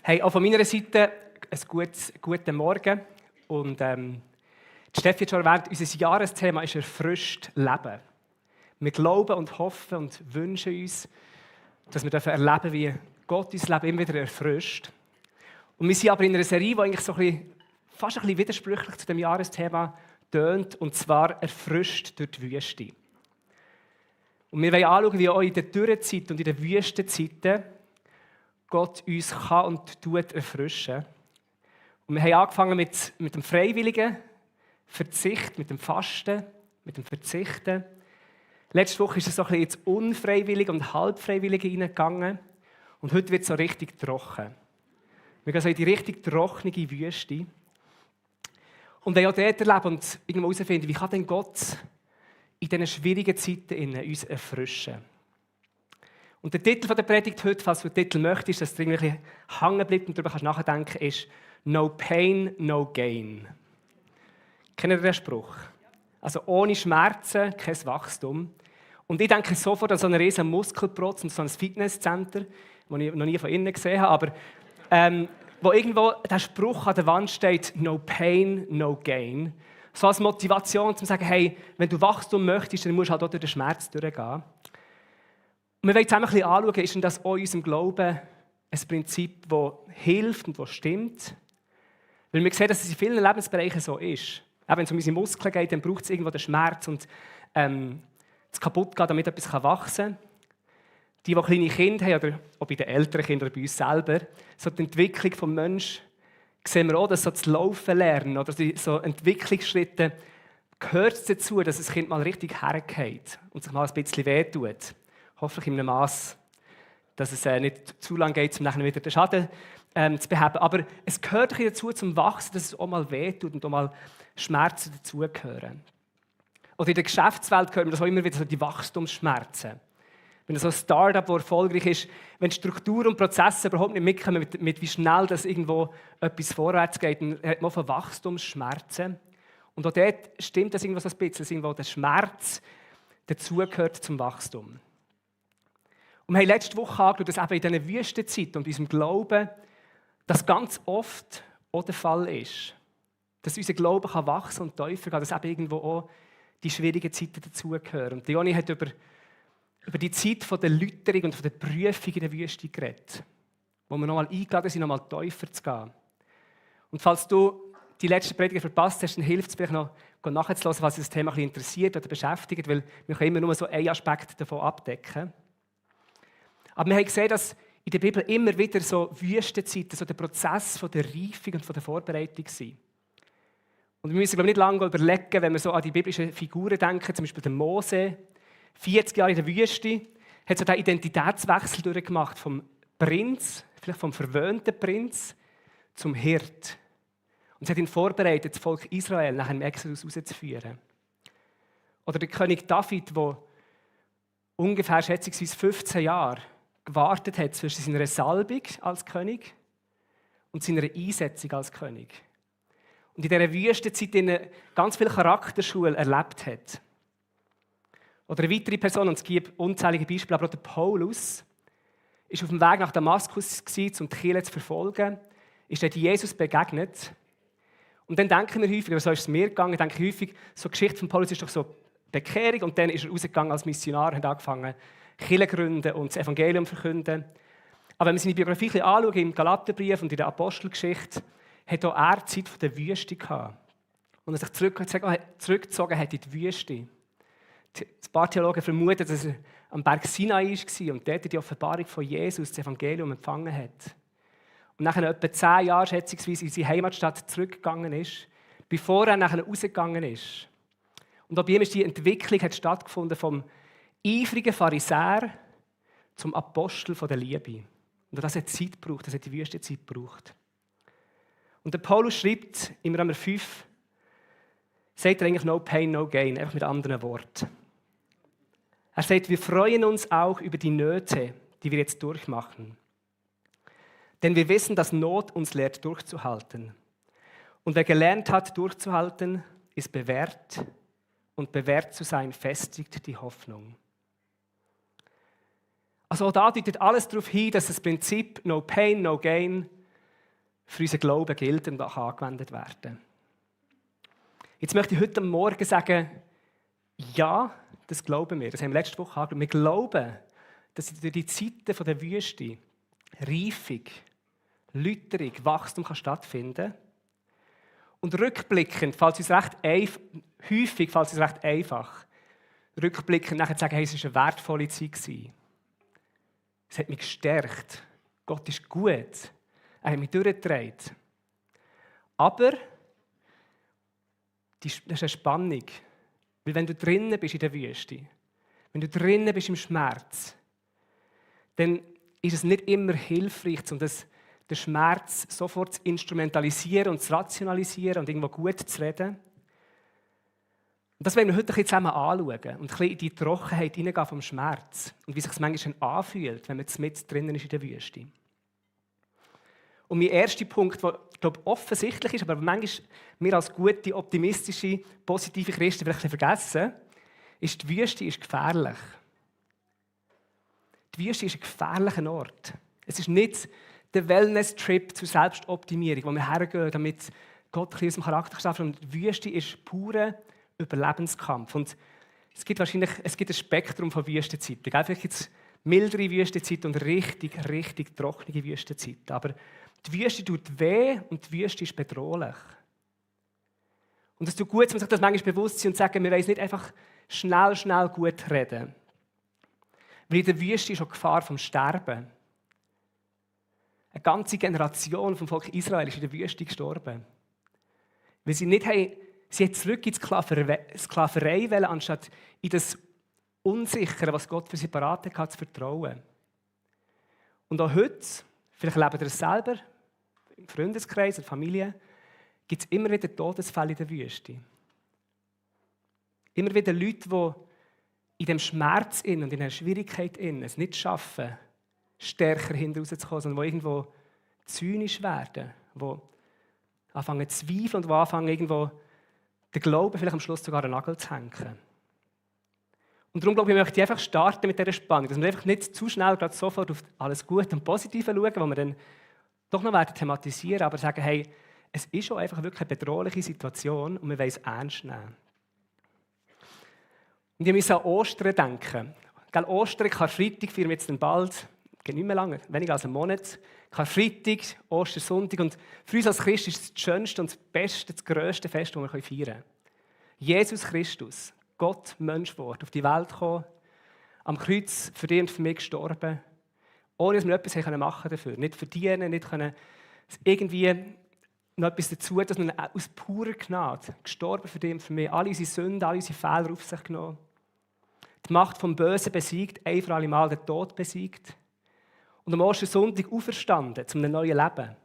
Hey, auch von meiner Seite guten Morgen. Und Steffi hat schon erwähnt, unser Jahresthema ist «Erfrischt Leben». Wir glauben und hoffen und wünschen uns, dass wir erleben dürfen, wie Gott unser Leben immer wieder erfrischt. Und wir sind aber in einer Serie, die eigentlich fast ein bisschen widersprüchlich zu dem Jahresthema tönt, und zwar «Erfrischt durch die Wüste». Und wir wollen anschauen, wie auch in der Dürrezeit und in den Wüstenzeiten Gott uns kann und tut erfrischen. Und wir haben angefangen mit dem freiwilligen Verzicht, mit dem Fasten, mit dem Verzichten. Letzte Woche ist es so ein bisschen ins Unfreiwillige und Halbfreiwillige hineingegangen. Und heute wird es so richtig trocken. Wir gehen so in die richtig trockene Wüste. Und wenn wir auch dort erleben und irgendwo herausfinden, wie kann denn Gott in diesen schwierigen Zeiten uns erfrischen? Und der Titel der Predigt heute, falls du den Titel möchtest, dass du irgendwie hängen bleibt und darüber nachdenken kannst, ist «No pain, no gain». Kennt ihr den Spruch? Also ohne Schmerzen kein Wachstum. Und ich denke sofort an so einen riesen Muskelprotz und so ein Fitnesscenter, das ich noch nie von innen gesehen habe, aber wo irgendwo der Spruch an der Wand steht «No pain, no gain». So als Motivation, um zu sagen, hey, wenn du Wachstum möchtest, dann musst du halt auch durch den Schmerz durchgehen. Und wir wollen zusammen ein bisschen anschauen, ist denn das auch in unserem Glauben ein Prinzip, das hilft und das stimmt? Weil wir sehen, dass es in vielen Lebensbereichen so ist. Auch wenn es um unsere Muskeln geht, dann braucht es irgendwo den Schmerz und das Kaputtgehen, damit etwas wachsen kann. Die kleine Kinder haben, oder auch bei den älteren Kindern oder bei uns selber, so die Entwicklung des Menschen, sehen wir auch, dass so das Laufen lernen oder so Entwicklungsschritte gehört dazu, dass das Kind mal richtig hergeht und sich mal ein bisschen wehtut. Hoffentlich in einem Maß, dass es nicht zu lange geht, um nachher wieder den Schaden zu beheben. Aber es gehört dazu, zum Wachsen, dass es auch mal wehtut und auch mal Schmerzen dazugehören. Oder in der Geschäftswelt hören wir das auch immer wieder, so die Wachstumsschmerzen. Wenn so ein Start-up, das erfolgreich ist, wenn Strukturen und Prozesse überhaupt nicht mitkommen, mit wie schnell das irgendwo etwas vorwärts geht, dann hat man von Wachstumsschmerzen. Und auch dort stimmt das irgendwo so ein bisschen, dass irgendwo der Schmerz dazugehört zum Wachstum. Und wir haben letzte Woche angeschaut, dass eben in diesen Wüstenzeiten und unserem Glauben das ganz oft auch der Fall ist. Dass unser Glaube kann wachsen und tiefer gehen, dass eben irgendwo auch die schwierigen Zeiten dazugehören. Und Leonie hat über die Zeit der Läuterung und der Prüfung in der Wüste geredet, wo wir nochmal eingeladen sind, nochmal tiefer zu gehen. Und falls du die letzte Predigt verpasst hast, dann hilft es vielleicht noch, nachzuhören, was das Thema ein bisschen interessiert oder beschäftigt, weil wir können immer nur so einen Aspekt davon abdecken. Aber wir haben gesehen, dass in der Bibel immer wieder so Wüstenzeiten, so der Prozess von der Reifung und von der Vorbereitung sind. Und wir müssen nicht lange überlegen, wenn wir so an die biblischen Figuren denken, zum Beispiel den Mose, 40 Jahre in der Wüste, hat so diesen Identitätswechsel durchgemacht vom Prinz, vielleicht vom verwöhnten Prinz, zum Hirt. Und es hat ihn vorbereitet, das Volk Israel nach dem Exodus rauszuführen. Oder der König David, der ungefähr schätzungsweise 15 Jahre gewartet hat zwischen seiner Salbung als König und seiner Einsetzung als König. Und in dieser Wüstenzeit ganz viel Charakterschule erlebt hat. Oder eine weitere Person, und es gibt unzählige Beispiele, aber auch der Paulus, ist auf dem Weg nach Damaskus, um die Kirche zu verfolgen, ist dort Jesus begegnet. Und dann denken wir häufig, oder so ist es mir gegangen, denke ich häufig, so die Geschichte von Paulus ist doch so Bekehrung, und dann ist er rausgegangen als Missionar und hat angefangen, Kirche zu gründen und das Evangelium zu verkünden. Aber wenn wir seine Biografie ein bisschen anschauen, im Galaterbrief und in der Apostelgeschichte, hat auch er die Zeit der Wüste gehabt. Und er sich zurückgezogen hat in die Wüste. Ein paar Theologen vermuten, dass er am Berg Sinai war und dort die Offenbarung von Jesus, das Evangelium, empfangen hat. Und nachher etwa 10 Jahre schätzungsweise in seine Heimatstadt zurückgegangen ist, bevor er nachher rausgegangen ist. Und auch bei ihm ist die Entwicklung hat stattgefunden vom eifrigen Pharisäer zum Apostel der Liebe. Und das hat Zeit gebraucht, das hat die Wüstenzeit gebraucht. Und der Paulus schreibt im Römer 5, sagt er eigentlich «No pain, no gain», einfach mit anderen Worten. Er sagt, wir freuen uns auch über die Nöte, die wir jetzt durchmachen. Denn wir wissen, dass Not uns lehrt, durchzuhalten. Und wer gelernt hat, durchzuhalten, ist bewährt. Und bewährt zu sein, festigt die Hoffnung. Also auch da deutet alles darauf hin, dass das Prinzip «No pain, no gain» für unseren Glauben gilt und auch angewendet werden. Jetzt möchte ich heute Morgen sagen, ja, das glauben wir. Das haben wir letzte Woche angeschaut. Wir glauben, dass durch die Zeiten der Wüste Reifung, Läuterung, Wachstum stattfinden kann. Und rückblickend, fällt es uns recht einfach, rückblickend nachher zu sagen, hey, es war eine wertvolle Zeit. Es hat mich gestärkt. Gott ist gut. Er hat mich durchgetragen. Aber das ist eine Spannung. Weil wenn du drinnen bist in der Wüste, wenn du drinnen bist im Schmerz, dann ist es nicht immer hilfreich, um den Schmerz sofort zu instrumentalisieren und zu rationalisieren und irgendwo gut zu reden. Und das wollen wir heute zusammen anschauen und ein bisschen in die Trockenheit hineingehen vom Schmerz und wie sich es manchmal anfühlt, wenn man mit drinnen ist in der Wüste. Und mein erster Punkt, der offensichtlich ist, aber manchmal wir als gute, optimistische, positive Christen vielleicht vergessen, ist, die Wüste ist gefährlich. Die Wüste ist ein gefährlicher Ort. Es ist nicht der Wellness-Trip zur Selbstoptimierung, wo wir hergehen, damit Gott aus dem Charakter schafft. Und die Wüste ist purer Überlebenskampf. Und es gibt ein Spektrum von Wüstenzeiten. Vielleicht gibt es mildere Wüstenzeiten und richtig trockene Wüstenzeiten. Aber die Wüste tut weh und die Wüste ist bedrohlich. Und es tut gut, dass man sich das manchmal bewusst ist und sagen, wir wollen nicht einfach schnell gut reden. Weil in der Wüste ist auch die Gefahr vom Sterben. Eine ganze Generation vom Volk Israel ist in der Wüste gestorben. Weil sie haben zurück in die Sklaverei wollen, anstatt in das Unsichere, was Gott für sie parat hat, zu vertrauen. Und auch heute, vielleicht lebt ihr es selber, im Freundeskreis, in der Familie, gibt es immer wieder Todesfälle in der Wüste. Immer wieder Leute, die in dem Schmerz und in der Schwierigkeit es nicht schaffen, stärker hinauszukommen, sondern die irgendwo zynisch werden, die anfangen zu zweifeln und die anfangen, irgendwo den Glauben vielleicht am Schluss sogar einen Nagel zu hängen. Und darum glaube ich, möchte ich einfach starten mit dieser Spannung, dass wir einfach nicht zu schnell gerade sofort auf alles Gute und Positive schauen, was wir dann doch noch thematisieren werden, aber sagen, hey, es ist schon einfach wirklich eine bedrohliche Situation und wir wollen es ernst nehmen. Und ich muss an Ostern denken. Ostern, Karfreitag feiern wir jetzt bald, geht nicht mehr lange, weniger als einen Monat. Karfreitag, Ostersonntag und für uns als Christen ist es das schönste und das beste, das grösste Fest, das wir feiern können. Jesus Christus, Gott, Mensch geworden, auf die Welt gekommen, am Kreuz für dich und für mich gestorben, ohne dass wir etwas machen dafür. Nicht verdienen, nicht können irgendwie noch etwas dazu, dass wir aus purer Gnade gestorben für dich und für mich, alle unsere Sünden, alle unsere Fehler auf sich genommen. Die Macht vom Bösen besiegt, ein für alle Mal den Tod besiegt. Und am Ostersonntag auferstanden zu einem neuen Leben.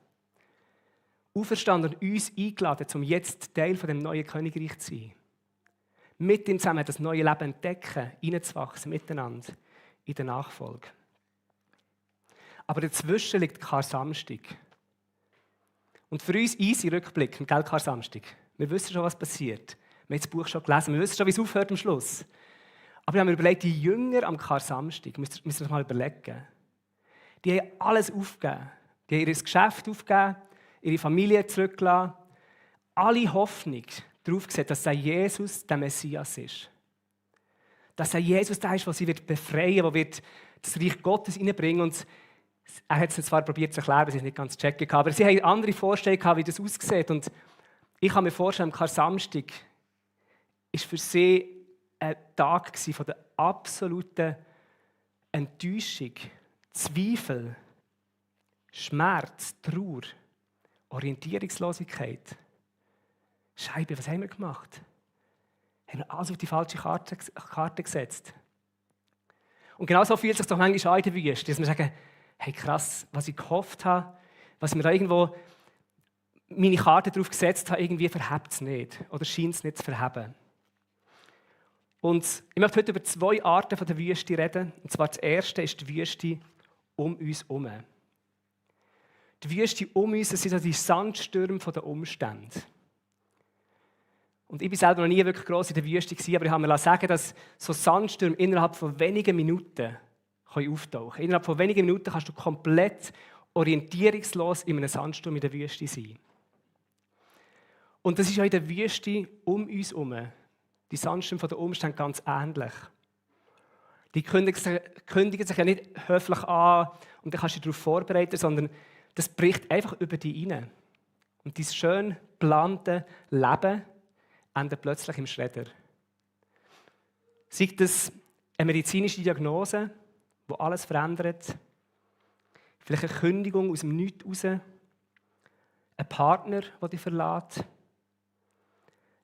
Auferstanden und uns eingeladen, um jetzt Teil von dem neuen Königreich zu sein. Mit ihm zusammen das neue Leben entdecken, hineinzuwachsen miteinander in der Nachfolge. Aber dazwischen liegt Karsamstag. Und für uns easy rückblickend, gell, Karsamstag. Wir wissen schon, was passiert. Wir haben das Buch schon gelesen, wir wissen schon, wie es aufhört am Schluss. Aber wir haben überlegt, die Jünger am Karsamstag, müssen wir uns mal überlegen. Die haben alles aufgegeben. Die haben ihr Geschäft aufgegeben, ihre Familie zurückgelassen. Alle Hoffnung darauf gesetzt, dass Jesus der Messias ist. Dass Jesus der ist, der sie befreien wird, der das Reich Gottes hineinbringen. Und er hat es zwar probiert zu erklären, sie es nicht ganz checken, aber sie haben andere Vorstellungen, wie das aussieht. Und ich kann mir vorstellen, am Karsamstag war für sie ein Tag von der absoluten Enttäuschung, Zweifel, Schmerz, Trauer, Orientierungslosigkeit. Scheibe, was haben wir gemacht? Haben wir alles auf die falsche Karte gesetzt? Und genau so fühlt es sich doch manchmal an in der Wüste, dass wir sagen, hey krass, was ich gehofft habe, was ich mir da irgendwo meine Karte drauf gesetzt habe, irgendwie verhebt es nicht oder scheint es nicht zu verheben. Und ich möchte heute über 2 Arten von der Wüste reden. Und zwar das erste ist die Wüste um uns herum. Die Wüste um uns, das sind so die Sandstürme der Umstände. Und ich war selber noch nie wirklich gross in der Wüste gewesen, aber ich habe mir sagen, dass so Sandstürme innerhalb von wenigen Minuten auftauchen können. Innerhalb von wenigen Minuten kannst du komplett orientierungslos in einem Sandsturm in der Wüste sein. Und das ist auch in der Wüste um uns herum, die Sandstürme von den Umständen ganz ähnlich. Die kündigen sich ja nicht höflich an und dann kannst du dich darauf vorbereiten, sondern das bricht einfach über dich hinein. Und dein schön geplante Leben endet plötzlich im Schredder. Sei das eine medizinische Diagnose, die alles verändert, vielleicht eine Kündigung aus dem Nichts raus, ein Partner, der dich verlässt,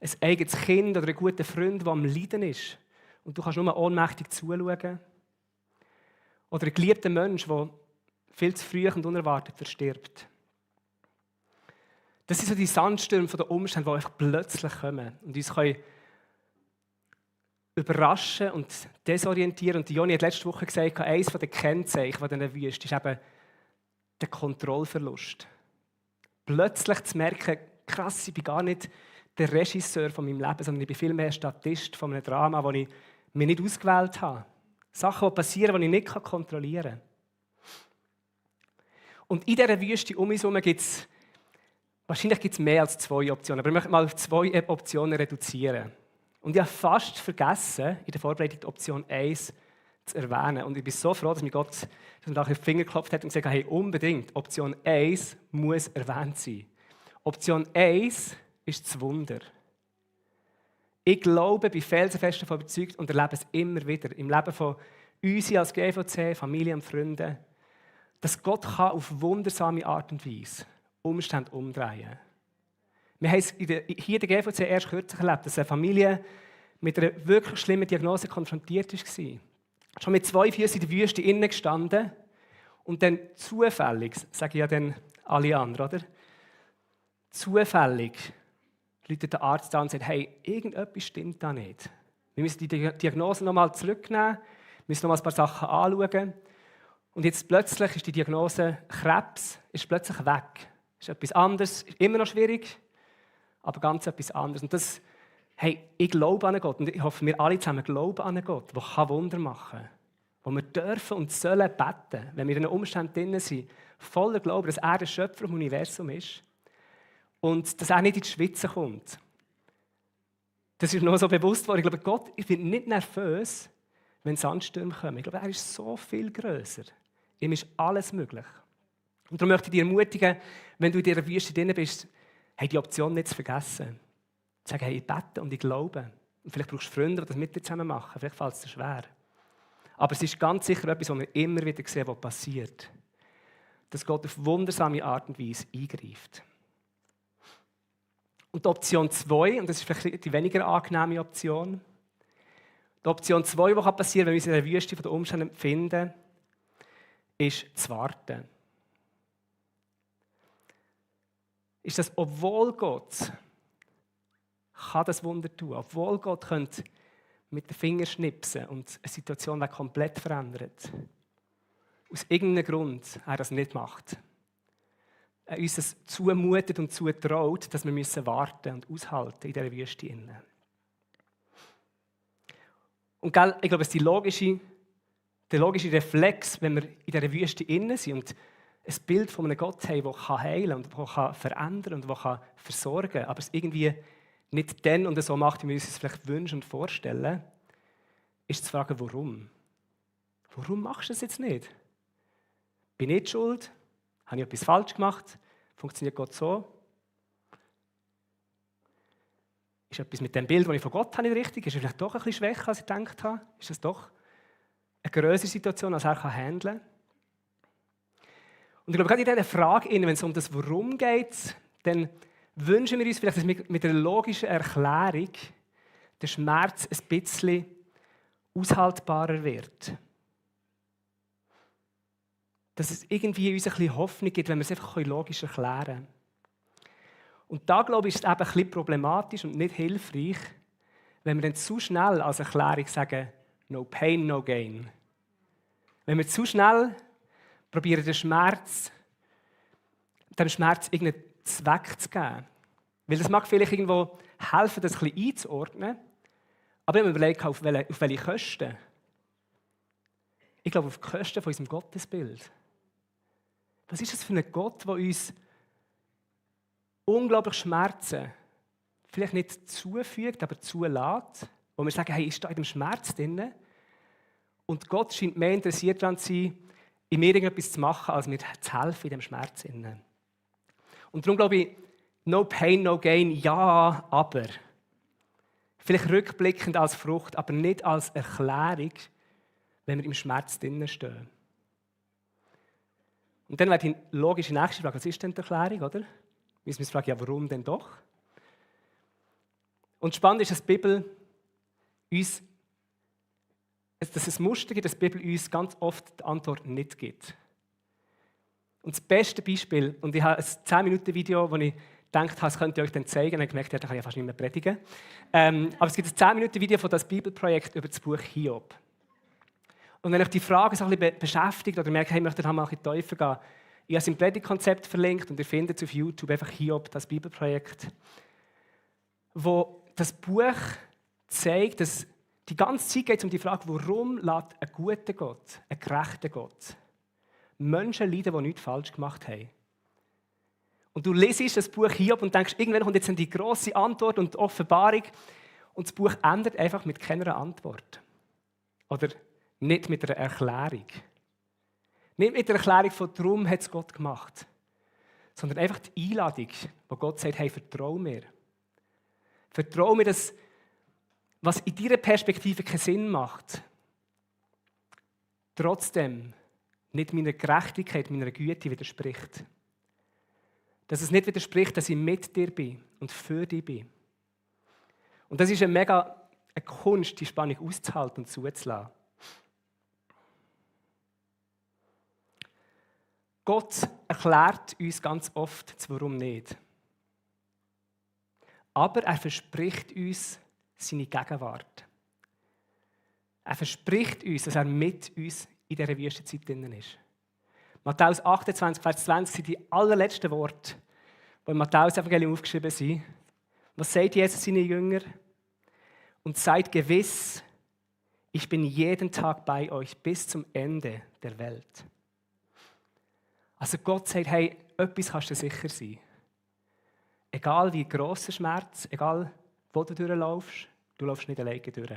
ein eigenes Kind oder ein guter Freund, der am Leiden ist und du kannst nur ohnmächtig zuschauen. Oder ein geliebter Mensch, der viel zu früh und unerwartet verstirbt. Das sind so die Sandstürme der Umstände, die einfach plötzlich kommen und uns können überraschen und desorientieren. Und Joni hat letzte Woche gesagt, eines der Kennzeichen von dieser Wüste ist eben der Kontrollverlust. Plötzlich zu merken, krass, ich bin gar nicht der Regisseur von meinem Leben, sondern ich bin vielmehr Statist von einem Drama, das ich mir nicht ausgewählt habe. Sachen, die passieren, die ich nicht kontrollieren kann. Und in dieser Wüste um uns herum gibt es, wahrscheinlich gibt es mehr als 2 Optionen, aber ich möchte mal auf 2 Optionen reduzieren. Und ich habe fast vergessen, in der Vorbereitung die Option 1 zu erwähnen. Und ich bin so froh, dass mir Gott mir auf den Finger geklopft hat und gesagt hat, hey, unbedingt, Option 1 muss erwähnt sein. Option 1 ist das Wunder. Ich glaube, bin felsenfest davon überzeugt und erlebe es immer wieder im Leben von uns als GVC, Familie und Freunden, dass Gott kann auf wundersame Art und Weise Umstände umdrehen kann. Wir haben es hier in der GVC erst kürzlich erlebt, dass eine Familie mit einer wirklich schlimmen Diagnose konfrontiert war. Schon mit 2 Füßen in der Wüste innen gestanden und dann zufällig, sage ich ja dann alle anderen, oder? Zufällig läutet der Arzt an und sagt, hey, irgendetwas stimmt da nicht. Wir müssen die Diagnose nochmal zurücknehmen, müssen nochmal ein paar Sachen anschauen. Und jetzt plötzlich ist die Diagnose Krebs ist plötzlich weg. Ist etwas anderes, ist immer noch schwierig, aber ganz etwas anderes. Und das, hey, ich glaube an Gott und ich hoffe, wir alle zusammen glauben an Gott, der Wunder machen kann. Wo wir dürfen und sollen beten, wenn wir in einem Umstand drin sind, voller Glauben, dass er der Schöpfer im Universum ist und dass er nicht in die Schweize kommt. Das ist mir noch so bewusst worden. Ich glaube, Gott, ich bin nicht nervös, wenn Sandstürme kommen. Ich glaube, er ist so viel grösser. Ihm ist alles möglich. Und darum möchte ich dich ermutigen, wenn du in dieser Wüste drin bist, hey, die Option nicht zu vergessen. Zu sagen, hey, ich bete und ich glaube. Und vielleicht brauchst du Freunde, die das mit dir zusammen machen. Vielleicht fällt es dir schwer. Aber es ist ganz sicher etwas, was wir immer wieder sehen, was passiert. Dass Gott auf wundersame Art und Weise eingreift. Und die Option 2, und das ist vielleicht die weniger angenehme Option, die Option 2, die passieren kann, wenn wir uns in der Wüste von den Umständen befinden, ist zu warten. Ist das, obwohl Gott kann das Wunder tun, obwohl Gott könnte mit den Fingern schnipsen und eine Situation komplett verändert. Aus irgendeinem Grund er das nicht macht. Er uns das zumutet und zutraut, dass wir warten und aushalten in dieser Wüste. Und ich glaube, es ist der logische Reflex, wenn wir in dieser Wüste innen sind und ein Bild von einem Gott haben, der heilen und der verändern und der versorgen kann, aber es irgendwie nicht dann und so macht, wie wir uns es vielleicht wünschen und vorstellen, ist zu fragen, warum? Warum machst du das jetzt nicht? Bin ich schuld? Habe ich etwas falsch gemacht? Funktioniert Gott so? Ist etwas mit dem Bild, das ich von Gott habe, nicht richtig? Ist er vielleicht doch ein bisschen schwächer, als ich gedacht habe? Ist das doch eine größere Situation, als er handeln kann? Und ich glaube, gerade in dieser Frage, wenn es um das Warum geht, dann wünschen wir uns vielleicht, dass mit einer logischen Erklärung der Schmerz ein bisschen aushaltbarer wird. Dass es irgendwie uns ein bisschen Hoffnung gibt, wenn wir es einfach logisch erklären können. Und da, glaube ich, ist es eben ein bisschen problematisch und nicht hilfreich, wenn wir dann zu schnell als Erklärung sagen, no pain, no gain. Wenn wir zu schnell probieren, dem Schmerz irgendeinen Zweck zu geben. Weil das mag vielleicht irgendwo helfen, das ein bisschen einzuordnen, aber ich habe mir überlegt, auf welche Kosten. Ich glaube, auf die Kosten von unserem Gottesbild. Was ist das für ein Gott, der uns unglaublich Schmerzen vielleicht nicht zufügt, aber zulässt, wo wir sagen, hey, ist da in dem Schmerz drin? Und Gott scheint mehr interessiert daran zu sein, in mir irgendetwas zu machen, als mir zu helfen in dem Schmerz drin. Und darum glaube ich, no pain, no gain, ja, aber. Vielleicht rückblickend als Frucht, aber nicht als Erklärung, wenn wir im Schmerz drinnen stehen. Und dann wäre die logische nächste Frage, was ist denn die Erklärung, oder? Wir müssen uns fragen, ja, warum denn doch? Und spannend ist, dass die Bibel uns, dass es Muster gibt, dass die Bibel uns ganz oft die Antwort nicht gibt. Und das beste Beispiel, und ich habe ein 10-Minuten-Video, wo ich gedacht habe, das könnte ich euch dann zeigen, und ich gemerkt, da kann ich ja fast nicht mehr predigen. Aber es gibt ein 10-Minuten-Video von das Bibelprojekt über das Buch Hiob. Und wenn euch die Frage so ein bisschen beschäftigt oder merkt, hey, ich möchte da mal ein bisschen tiefer gehen, ich habe es im Predigtkonzept verlinkt und ihr findet es auf YouTube einfach Hiob, das Bibelprojekt, wo das Buch zeigt, dass die ganze Zeit geht es um die Frage, warum lässt ein guter Gott, ein gerechter Gott, Menschen leiden, die nichts falsch gemacht haben. Und du lesest das Buch Hiob und denkst, irgendwann kommt jetzt die grosse Antwort und die Offenbarung und das Buch endet einfach mit keiner Antwort. Oder nicht mit einer Erklärung. Nicht mit der Erklärung von «Darum hat es Gott gemacht», sondern einfach die Einladung, wo Gott sagt, hey, vertrau mir. Vertrau mir, dass was in deiner Perspektive keinen Sinn macht, trotzdem nicht meiner Gerechtigkeit, meiner Güte widerspricht. Dass es nicht widerspricht, dass ich mit dir bin und für dich bin. Und das ist eine Kunst, die Spannung auszuhalten und zuzulassen. Gott erklärt uns ganz oft das Warum nicht. Aber er verspricht uns seine Gegenwart. Er verspricht uns, dass er mit uns in dieser Wüstenzeit drin ist. Matthäus 28, Vers 20 sind die allerletzten Worte, die im Matthäus-Evangelium aufgeschrieben sind. Was sagt Jesus seinen Jüngern? Und seid gewiss, ich bin jeden Tag bei euch bis zum Ende der Welt. Also Gott sagt, hey, etwas kannst du sicher sein. Egal wie gross der Schmerz, egal wo du durchlaufst, du laufst nicht alleine durch.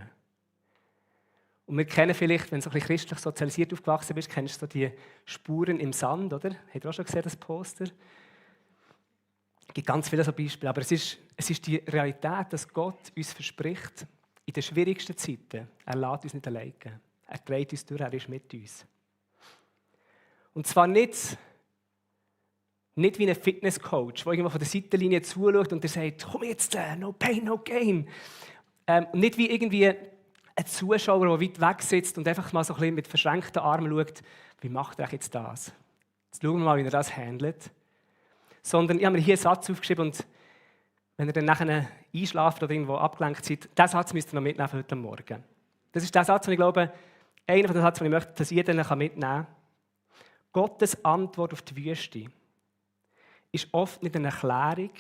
Und wir kennen vielleicht, wenn du so ein bisschen christlich sozialisiert aufgewachsen bist, kennst du so die Spuren im Sand, oder? Habt ihr auch schon gesehen, das Poster? Es gibt ganz viele so Beispiele, aber es ist die Realität, dass Gott uns verspricht, in den schwierigsten Zeiten, er lässt uns nicht alleine. Er trägt uns durch, er ist mit uns. Und zwar nicht wie ein Fitnesscoach, der irgendwo von der Seitenlinie zuschaut und der sagt, komm jetzt, no pain, no gain. Und nicht wie irgendwie ein Zuschauer, der weit weg sitzt und einfach mal so ein bisschen mit verschränkten Armen schaut, wie macht er jetzt das? Jetzt schauen wir mal, wie er das handelt. Sondern ich habe mir hier einen Satz aufgeschrieben und wenn ihr dann nachher einschlaft oder irgendwo abgelenkt seid, diesen Satz müsst ihr noch mitnehmen für heute Morgen. Das ist der Satz, den ich glaube, einer von den Sätzen, den ich möchte, dass jeder mitnehmen kann. Gottes Antwort auf die Wüste ist oft nicht eine Erklärung,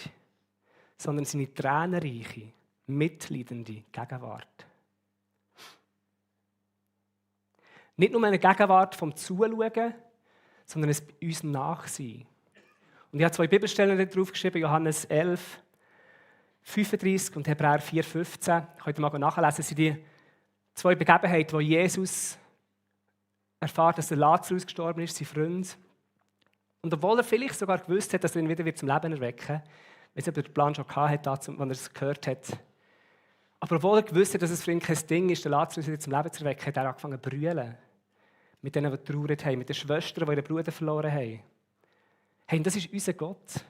sondern seine tränenreiche, mitleidende Gegenwart. Nicht nur eine Gegenwart vom Zuschauen, sondern ein bei uns Nachsein. Und ich habe 2 Bibelstellen drauf geschrieben, Johannes 11, 35 und Hebräer 4, 15. Könnt ihr mal nachlesen, das sind die 2 Begebenheiten, wo Jesus erfährt, dass der Lazarus gestorben ist, sein Freund. Und obwohl er vielleicht sogar gewusst hat, dass er ihn wieder zum Leben erwecken wird, weil er den Plan schon hatte, als er es gehört hat. Aber obwohl er gewusst hat, dass es für ihn kein Ding ist, den Lazarus wieder zum Leben zu erwecken, hat er angefangen zu brüllen. Mit denen, die traurig haben, mit den Schwestern, die ihren Bruder verloren haben. Hey, das ist unser Gott.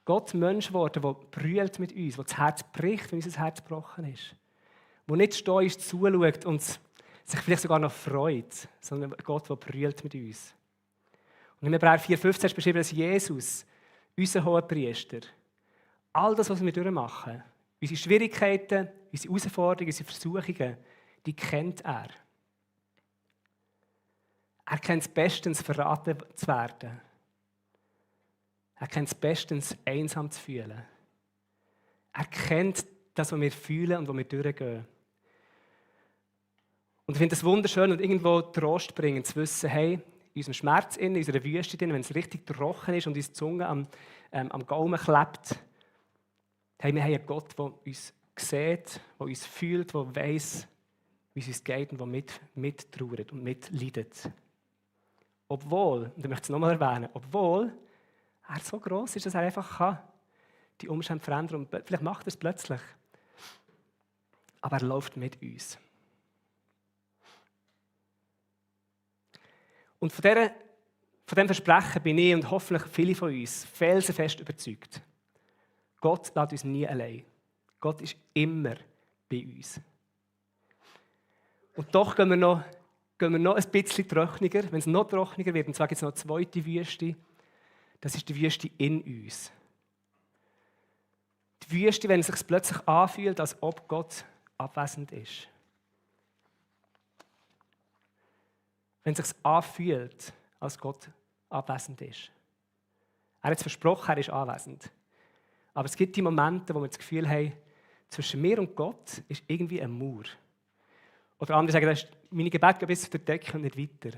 Gott Mensch geworden, der brüllt mit uns, der das Herz bricht, wenn unser Herz gebrochen ist. Der nicht stoisch zuschaut und sich vielleicht sogar noch freut, sondern Gott, der brüllt mit uns. Und in Hebräer 4,15 ist beschrieben, dass Jesus, unser Hohepriester, all das, was wir durchmachen, unsere Schwierigkeiten, unsere Herausforderungen, unsere Versuchungen, die kennt er. Er kennt es bestens, verraten zu werden. Er kennt es bestens, einsam zu fühlen. Er kennt das, was wir fühlen und wo wir durchgehen. Und ich finde es wunderschön und irgendwo trostbringend zu wissen, hey, unserem Schmerz, in unserer Wüste, wenn es richtig trocken ist und uns die Zunge am Gaumen klebt. Hey, wir haben einen Gott, der uns sieht, der uns fühlt, der weiss, wie es uns geht und der mittrauert und mitleidet. Obwohl, und ich möchte es nochmal erwähnen, obwohl er so gross ist, dass er einfach die Umstände verändern kann. Und vielleicht macht er es plötzlich. Aber er läuft mit uns. Und von diesem Versprechen bin ich und hoffentlich viele von uns felsenfest überzeugt. Gott lässt uns nie allein. Gott ist immer bei uns. Und doch gehen wir noch ein bisschen trockener. Wenn es noch trockener wird, und zwar gibt es noch eine zweite Wüste, das ist die Wüste in uns. Die Wüste, wenn es sich plötzlich anfühlt, als ob Gott abwesend ist. Wenn es sich anfühlt, als Gott abwesend ist. Er hat es versprochen, er ist anwesend. Aber es gibt die Momente, wo wir das Gefühl haben, zwischen mir und Gott ist irgendwie ein Mauer. Oder andere sagen, meine Gebete gehen bis zu der Decke und nicht weiter.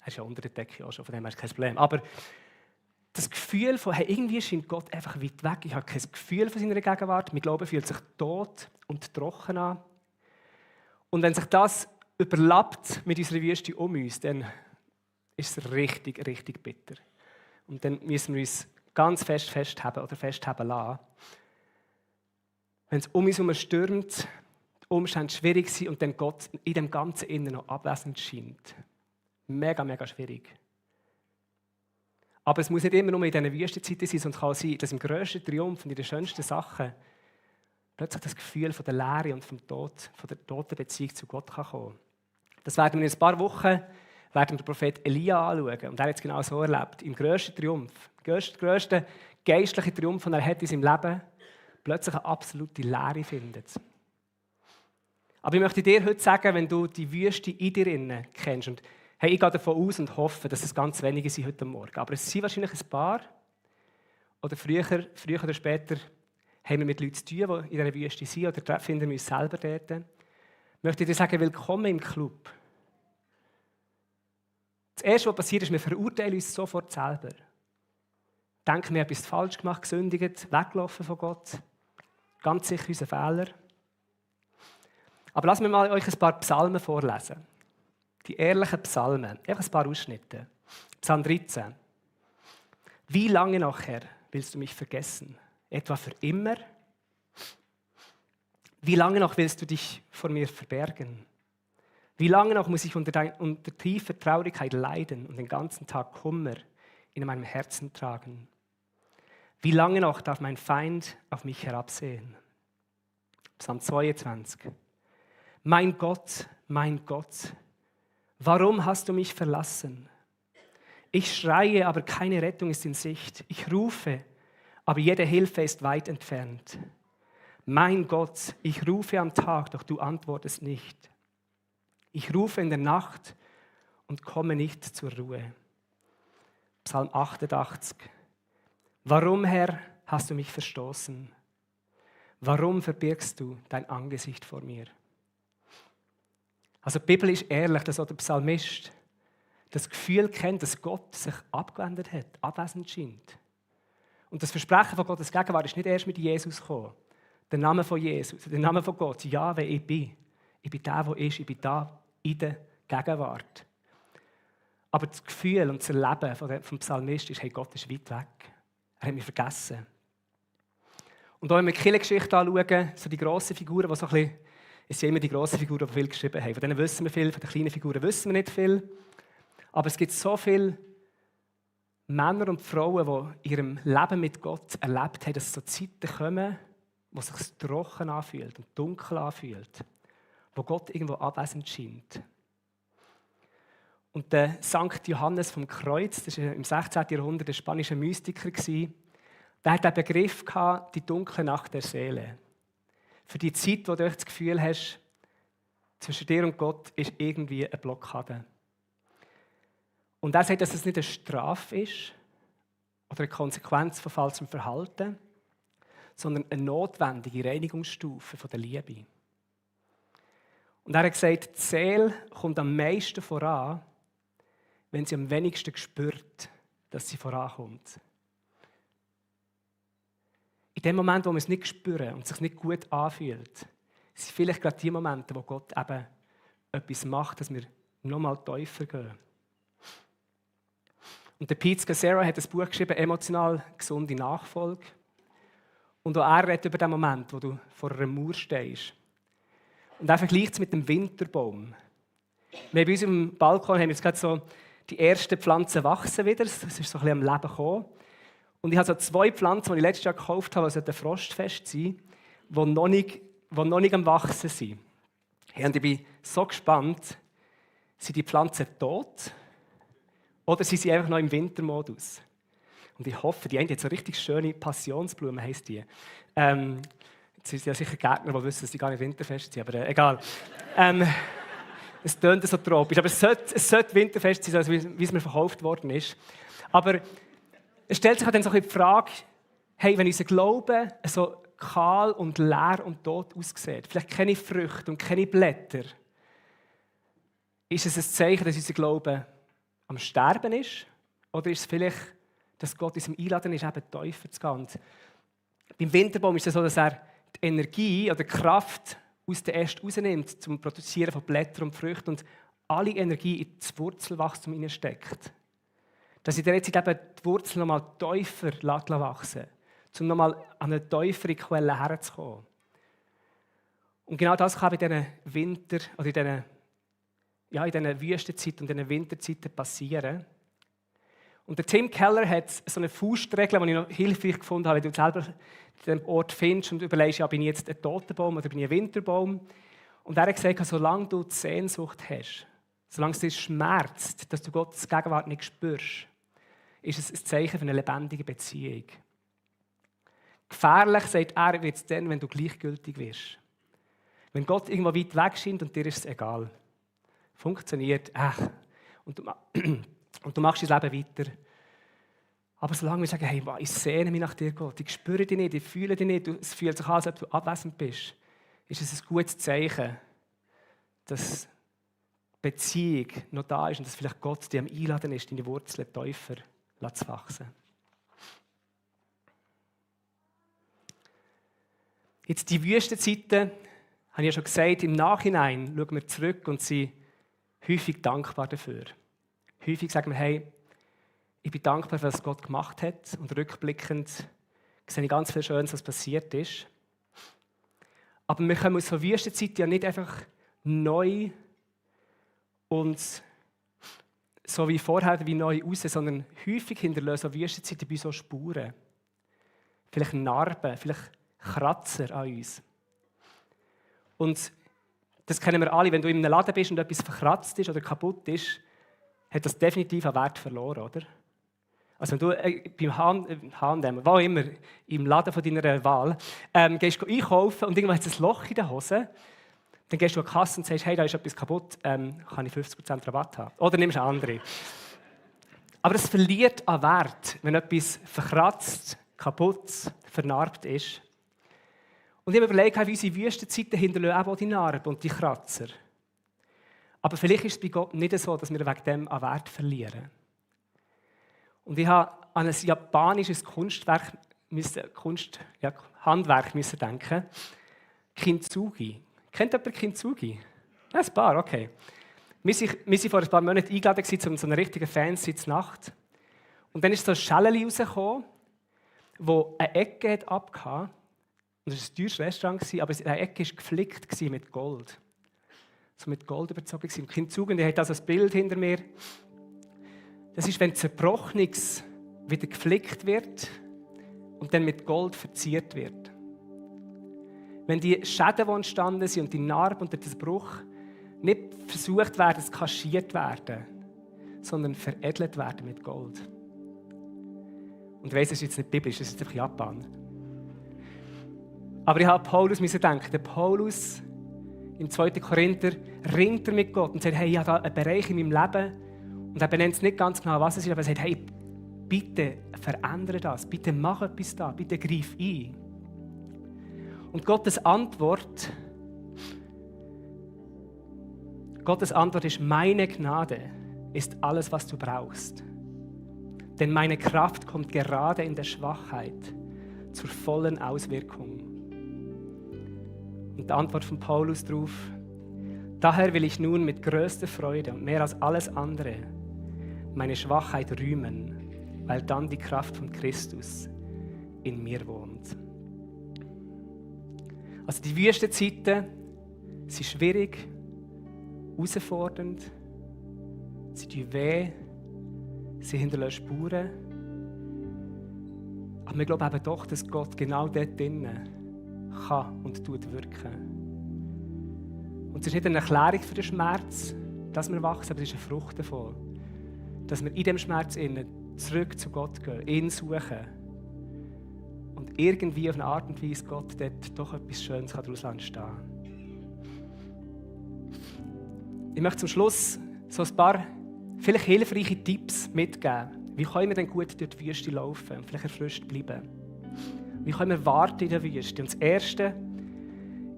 Er ist ja unter der Decke auch schon, von dem her ist kein Problem. Aber das Gefühl von, hey, irgendwie scheint Gott einfach weit weg. Ich habe kein Gefühl von seiner Gegenwart. Mein Glaube fühlt sich tot und trocken an. Und wenn sich das überlappt mit unserer Wüste um uns, dann ist es richtig, richtig bitter. Und dann müssen wir uns ganz festhaben oder festhaben lassen. Wenn es um uns herum stürmt, die Umstände schwierig sind und dann Gott in dem ganzen Innen noch abwesend scheint. Mega, mega schwierig. Aber es muss nicht immer nur in diesen Wüstenzeiten sein, sondern es kann sein, dass im grössten Triumph und in den schönsten Sachen plötzlich das Gefühl von der Leere und vom Tod, von der toten Beziehung zu Gott kann kommen. Das werden wir in ein paar Wochen den Prophet Elia anschauen. Und er hat es genau so erlebt. Im grössten Triumph, grössten geistlichen Triumph, den er hat in seinem Leben, plötzlich eine absolute Leere findet. Aber ich möchte dir heute sagen, wenn du die Wüste in dir kennst, und hey, ich gehe davon aus und hoffe, dass es ganz wenige sind heute Morgen, aber es sind wahrscheinlich ein paar, oder früher oder später haben wir mit Leuten zu tun, die in dieser Wüste sind, oder finden wir uns selber dort. Ich möchte dir sagen, willkommen im Club. Das Erste, was passiert ist, wir verurteilen uns sofort selber. Denken, wir haben etwas falsch gemacht, gesündigt, weggelaufen von Gott. Ganz sicher unser Fehler. Aber lasst mir mal euch ein paar Psalmen vorlesen. Die ehrlichen Psalmen. Einfach ein paar Ausschnitte. Psalm 13. Wie lange noch, Herr, willst du mich vergessen? Etwa für immer? Wie lange noch willst du dich vor mir verbergen? Wie lange noch muss ich unter tiefer Traurigkeit leiden und den ganzen Tag Kummer in meinem Herzen tragen? Wie lange noch darf mein Feind auf mich herabsehen? Psalm 22. Mein Gott, warum hast du mich verlassen? Ich schreie, aber keine Rettung ist in Sicht. Ich rufe, aber jede Hilfe ist weit entfernt. Mein Gott, ich rufe am Tag, doch du antwortest nicht. Ich rufe in der Nacht und komme nicht zur Ruhe. Psalm 88. Warum, Herr, hast du mich verstoßen? Warum verbirgst du dein Angesicht vor mir? Also die Bibel ist ehrlich, dass auch der Psalmist das Gefühl kennt, dass Gott sich abgewendet hat, abwesend scheint. Und das Versprechen von Gottes Gegenwart ist nicht erst mit Jesus gekommen. Der Name von Jesus, der Name von Gott, Jahwe, ich bin. Ich bin der, der ist, ich bin da in der Gegenwart. Aber das Gefühl und das Erleben vom Psalmist ist, hey, Gott ist weit weg. Er hat mich vergessen. Und auch wenn wir die Kirchengeschichte anschauen, so die grossen Figuren, die so ein bisschen, es sind immer die grossen Figuren, die viel geschrieben haben. Von denen wissen wir viel, von den kleinen Figuren wissen wir nicht viel. Aber es gibt so viele Männer und Frauen, die in ihrem Leben mit Gott erlebt haben, dass so Zeiten kommen, wo es sich trocken anfühlt und dunkel anfühlt, wo Gott irgendwo abwesend scheint. Und der Sankt Johannes vom Kreuz, das war im 16. Jahrhundert ein spanischer Mystiker, der hat den Begriff gehabt, die dunkle Nacht der Seele. Für die Zeit, wo du das Gefühl hast, zwischen dir und Gott ist irgendwie eine Blockade. Und er sagt, dass es nicht eine Strafe ist oder eine Konsequenz von falschem Verhalten, sondern eine notwendige Reinigungsstufe von der Liebe. Und er hat gesagt, die Seele kommt am meisten voran, wenn sie am wenigsten spürt, dass sie vorankommt. In dem Moment, wo wir es nicht spüren und es sich nicht gut anfühlt, sind vielleicht gerade die Momente, wo Gott eben etwas macht, dass wir nochmal tiefer gehen. Und der Pete Scazzero hat ein Buch geschrieben, «Emotional gesunde Nachfolge». Und auch er redet über den Moment, wo du vor einer Mauer stehst. Und er vergleicht es mit dem Winterbaum. Wir bei uns im Balkon haben jetzt gerade so die ersten Pflanzen wachsen wieder. Das ist so ein bisschen am Leben gekommen. Und ich habe so 2 Pflanzen, die ich letztes Jahr gekauft habe, die frostfest sind, die noch nicht am Wachsen sind. Und ich bin so gespannt, sind die Pflanzen tot oder sind sie einfach noch im Wintermodus? Und ich hoffe, die eine hat so richtig schöne Passionsblumen, heisst die. Jetzt sind ja sicher Gärtner, die wissen, dass die gar nicht winterfest sind, aber egal. Es tönt so tropisch, aber es sollte winterfest sein, also wie es mir verkauft worden ist. Aber es stellt sich dann so die Frage, hey, wenn unser Glaube so kahl und leer und tot aussieht, vielleicht keine Früchte und keine Blätter, ist es ein Zeichen, dass unser Glaube am Sterben ist? Oder ist es vielleicht, dass Gott uns einladen ist, eben tiefer zu gehen? Und beim Winterbaum ist es so, dass er die Energie oder die Kraft aus den Ästen rausnimmt, zum Produzieren von Blättern und Früchten und alle Energie in das Wurzelwachstum hineinsteckt. Dass ich dir jetzt eben die Wurzel noch mal tiefer wachsen lässt, um noch mal an eine tiefere Quelle herzukommen. Und genau das kann in diesen Winter- oder in diesen Wüstenzeiten und in diesen Winterzeiten passieren. Und der Tim Keller hat so eine Faustregel, die ich noch hilfreich gefunden habe, wenn du selber den Ort findest und überlegst, ja, bin ich jetzt ein Totenbaum oder bin ich ein Winterbaum? Und er hat gesagt, solange du die Sehnsucht hast, solange es dir schmerzt, dass du Gottes Gegenwart nicht spürst, ist es ein Zeichen für eine lebendige Beziehung. Gefährlich, sagt er, wird es dann, wenn du gleichgültig wirst. Wenn Gott irgendwo weit weg scheint und dir ist es egal. Funktioniert, und du machst dein Leben weiter. Aber solange wir sagen, hey, ich sehne mich nach dir, Gott, ich spüre dich nicht, ich fühle dich nicht, es fühlt sich an, als ob du abwesend bist, ist es ein gutes Zeichen, dass die Beziehung noch da ist und dass vielleicht Gott dich am Einladen ist, deine Wurzeln tiefer zu wachsen. Jetzt die Wüstenzeiten, habe ich ja schon gesagt, im Nachhinein schauen wir zurück und sind häufig dankbar dafür. Häufig sagen wir, hey, ich bin dankbar für was Gott gemacht hat und rückblickend sehe ich ganz viel Schönes, was passiert ist. Aber wir kommen aus so Wüstenzeiten ja nicht einfach neu und so wie vorher wie neu raus, sondern häufig hinterlassen so Wüstenzeiten bei so Spuren. Vielleicht Narben, vielleicht Kratzer an uns. Und das kennen wir alle, wenn du in einem Laden bist und etwas verkratzt ist oder kaputt ist, hat das definitiv einen Wert verloren, oder? Also wenn du beim H&M, wo immer, im Laden von deiner Wahl, gehst du einkaufen und irgendwann hat es ein Loch in der Hose, dann gehst du an die Kasse und sagst, hey, da ist etwas kaputt, kann ich 50% Rabatt haben? Oder nimmst du eine andere. Aber es verliert an Wert, wenn etwas verkratzt, kaputt, vernarbt ist. Und ich habe überlegt, wie unsere Wüstenzeiten hinterlassen auch die Narben und die Kratzer. Aber vielleicht ist es bei Gott nicht so, dass wir wegen dem an Wert verlieren. Und ich habe an ein japanisches Handwerk müssen denken. Kintsugi. Kennt jemand Kintsugi? Ja, ein paar, okay. Wir waren vor ein paar Monaten eingeladen zu so einer richtigen fancy Nacht. Und dann ist so ein Schäleli rausgekommen, das eine Ecke abgehauen. Und es war ein teures Restaurant, aber eine Ecke war geflickt mit Gold. So mit Gold überzogen. Im Kintsugi, und ich habe also ein Bild hinter mir. Das ist, wenn Zerbrochenes wieder geflickt wird und dann mit Gold verziert wird. Wenn die Schäden, die entstanden sind und die Narben und der Bruch nicht versucht werden, es kaschiert werden, sondern veredelt werden mit Gold. Und ich weiss, das ist jetzt nicht biblisch, das ist einfach Japan. Aber ich habe Paulus denken. Der Paulus im 2. Korinther ringt mit Gott und sagt, hey, ich habe da einen Bereich in meinem Leben, und er benennt nicht ganz genau, was es ist, aber er sagt, hey, bitte verändere das, bitte mach etwas da, bitte greif ein. Und Gottes Antwort ist meine Gnade ist alles, was du brauchst. Denn meine Kraft kommt gerade in der Schwachheit zur vollen Auswirkung. Und die Antwort von Paulus darauf: Daher will ich nun mit größter Freude und mehr als alles andere meine Schwachheit rühmen, weil dann die Kraft von Christus in mir wohnt. Also die Wüstenzeiten sind schwierig, herausfordernd, sie tun weh, sie hinterlassen Spuren. Aber wir glauben eben doch, dass Gott genau dort drinnen kann und tut wirken. Und es ist nicht eine Erklärung für den Schmerz, dass wir wachsen, aber es ist eine Frucht davon, dass wir in dem Schmerz innen zurück zu Gott gehen, ihn suchen und irgendwie auf eine Art und Weise Gott dort doch etwas Schönes daraus entstehen kann. Ich möchte zum Schluss so ein paar vielleicht hilfreiche Tipps mitgeben. Wie können wir denn gut durch die Wüste laufen und vielleicht erfrischt bleiben? Wie können wir warten in der Wüste? Und das Erste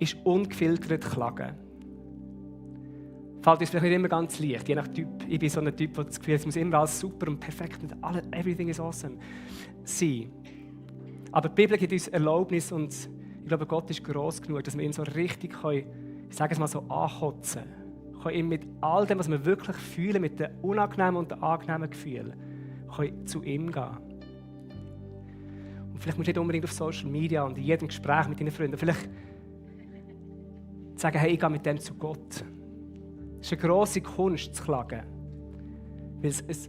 ist ungefiltert klagen. Fällt uns vielleicht nicht immer ganz leicht, je nach Typ. Ich bin so ein Typ, der das Gefühl hat, es muss immer alles super und perfekt und everything is awesome sein. Aber die Bibel gibt uns Erlaubnis und ich glaube, Gott ist gross genug, dass wir ihn so richtig können, ich sage es mal so, ankotzen können. Ihm mit all dem, was wir wirklich fühlen, mit den unangenehmen und den angenehmen Gefühlen, zu ihm gehen. Und vielleicht musst du nicht unbedingt auf Social Media und in jedem Gespräch mit deinen Freunden, vielleicht sagen, hey, ich gehe mit dem zu Gott. Es ist eine grosse Kunst zu klagen, weil es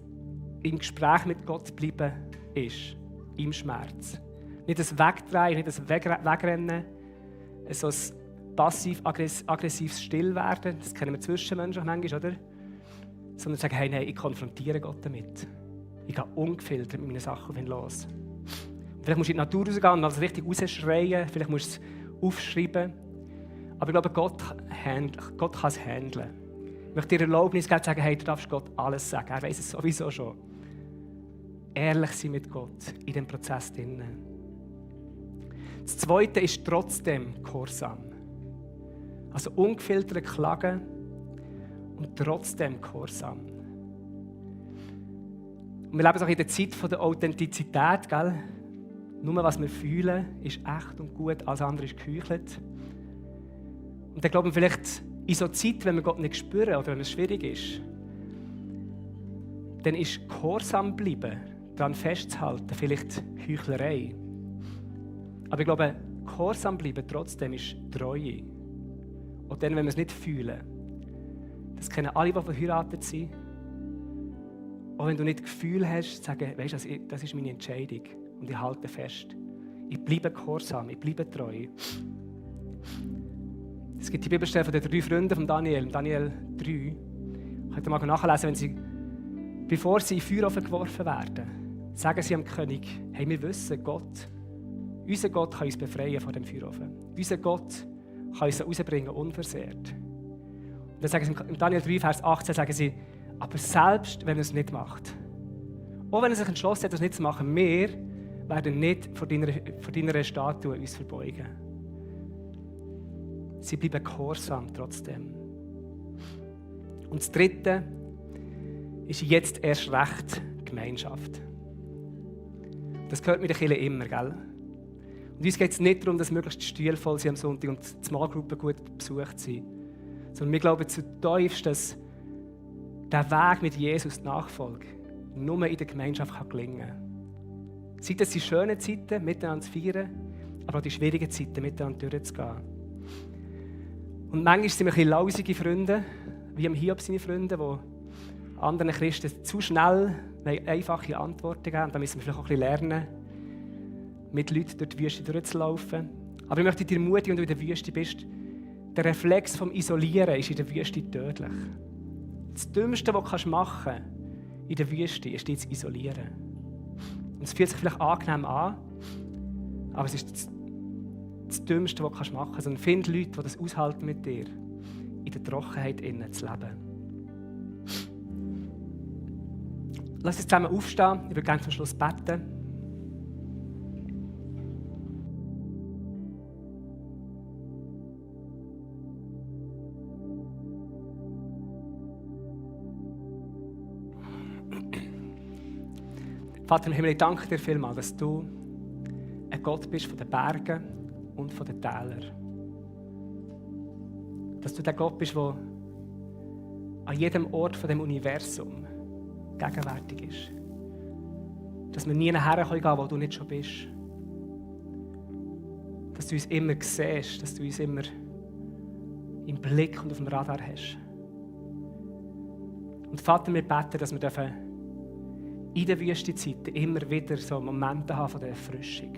im Gespräch mit Gott bleiben ist, im Schmerz. Nicht das Wegdrehen, nicht das Wegrennen, so ein passiv-aggressives Stillwerden, das kennen wir zwischenmenschlich manchmal, oder? Sondern sagen, hey, nein, ich konfrontiere Gott damit. Ich gehe ungefiltert mit meinen Sachen auf ihn los. Und vielleicht musst du in die Natur rausgehen und alles richtig rausschreien, vielleicht musst du es aufschreiben. Aber ich glaube, Gott kann es handeln. Ich möchte dir Erlaubnis geben, zu sagen, hey, du darfst Gott alles sagen. Er weiß es sowieso schon. Ehrlich sein mit Gott in dem Prozess drinnen. Das Zweite ist trotzdem Gehorsam. Also ungefiltert klagen und trotzdem Gehorsam. Und wir leben auch in der Zeit der Authentizität, gell? Nur was wir fühlen, ist echt und gut, alles andere ist geheuchelt. Und dann glauben wir vielleicht, in so einer Zeit, wenn wir Gott nicht spüren oder wenn es schwierig ist, dann ist Gehorsam bleiben, daran festzuhalten, vielleicht Heuchlerei. Aber ich glaube, Gehorsam bleiben trotzdem ist Treue. Und dann, wenn wir es nicht fühlen, das kennen alle, die verheiratet sind. Auch wenn du nicht das Gefühl hast, sagen, weißt du, das ist meine Entscheidung und ich halte fest. Ich bleibe gehorsam, ich bleibe treu. Es gibt die Bibelstelle von den 3 Freunden von Daniel, Daniel 3. Könnt ihr mal nachlesen, bevor sie in Feuerofen geworfen werden, sagen sie am König, hey, wir wissen, unser Gott kann uns befreien von dem Feuerofen. Unser Gott kann uns rausbringen, unversehrt. Und dann sagen sie im Daniel 3, Vers 18, sagen sie, aber selbst wenn er es nicht macht, auch wenn er sich entschlossen hat, das nicht zu machen, wir werden nicht vor deiner Statue uns verbeugen. Sie bleiben gehorsam trotzdem. Und das Dritte ist jetzt erst recht Gemeinschaft. Das gehört mit der Kirche immer, gell? Und uns geht es nicht darum, dass möglichst die Stühle voll sind am Sonntag und die Smallgruppen gut besucht sind. Sondern wir glauben zutiefst, dass der Weg mit Jesus, die Nachfolge, nur in der Gemeinschaft gelingen kann. Sei das die schönen Zeiten, miteinander zu feiern, aber auch die schwierigen Zeiten, miteinander durchzugehen. Und manchmal sind wir ein bisschen lausige Freunde, wie am Hiob seine Freunde, die anderen Christen zu schnell einfache Antworten geben. Und da müssen wir vielleicht auch ein bisschen lernen, mit Leuten durch die Wüste durchzulaufen. Aber ich möchte dich ermutigen, wenn du in der Wüste bist, der Reflex vom Isolieren ist in der Wüste tödlich. Das Dümmste, was du machen kannst in der Wüste, ist dich zu isolieren. Und es fühlt sich vielleicht angenehm an, aber es ist das Dümmste, was du machen kannst. Sondern finde Leute, die das aushalten mit dir, in der Trockenheit innen zu leben. Lass uns zusammen aufstehen. Ich würde gerne zum Schluss beten. Vater im Himmel, ich danke dir vielmals, dass du ein Gott bist von den Bergen und von den Tälern. Dass du der Gott bist, der an jedem Ort von dem Universum gegenwärtig ist. Dass wir nie nachher gehen können, wo du nicht schon bist. Dass du uns immer siehst, dass du uns immer im Blick und auf dem Radar hast. Und Vater, wir beten, dass wir in der Wüstenzeit immer wieder so Momente haben von der Erfrischung.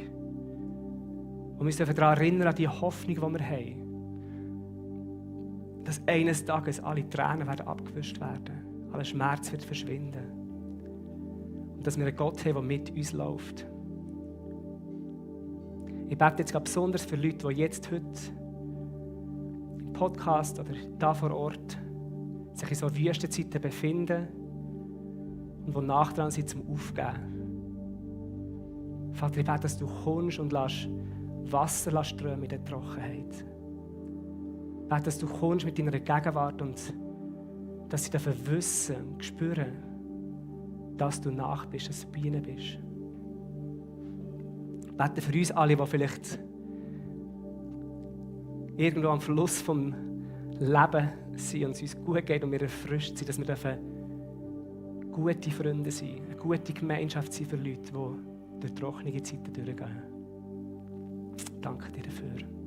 Und wir uns daran erinnern, an die Hoffnung, die wir haben. Dass eines Tages alle Tränen werden abgewischt werden, aller Schmerz wird verschwinden. Und dass wir einen Gott haben, der mit uns läuft. Ich bete jetzt ganz besonders für Leute, die jetzt heute im Podcast oder da vor Ort sich in so Wüstenzeiten befinden und die nachdran sind zum Aufgeben. Vater, ich bete, dass du kommst und lässt Wasser strömen in der Trockenheit. Ich bete, dass du kommst mit deiner Gegenwart und dass sie dafür wissen und spüren, dass du nach bist, dass du bei ihnen bist. Ich bete für uns alle, die vielleicht irgendwo am Fluss vom Leben sind und es uns gut geht und wir erfrischt sind, dass wir gute Freunde sein, eine gute Gemeinschaft sein für Leute, die durch trockene Zeiten durchgehen. Danke dir dafür.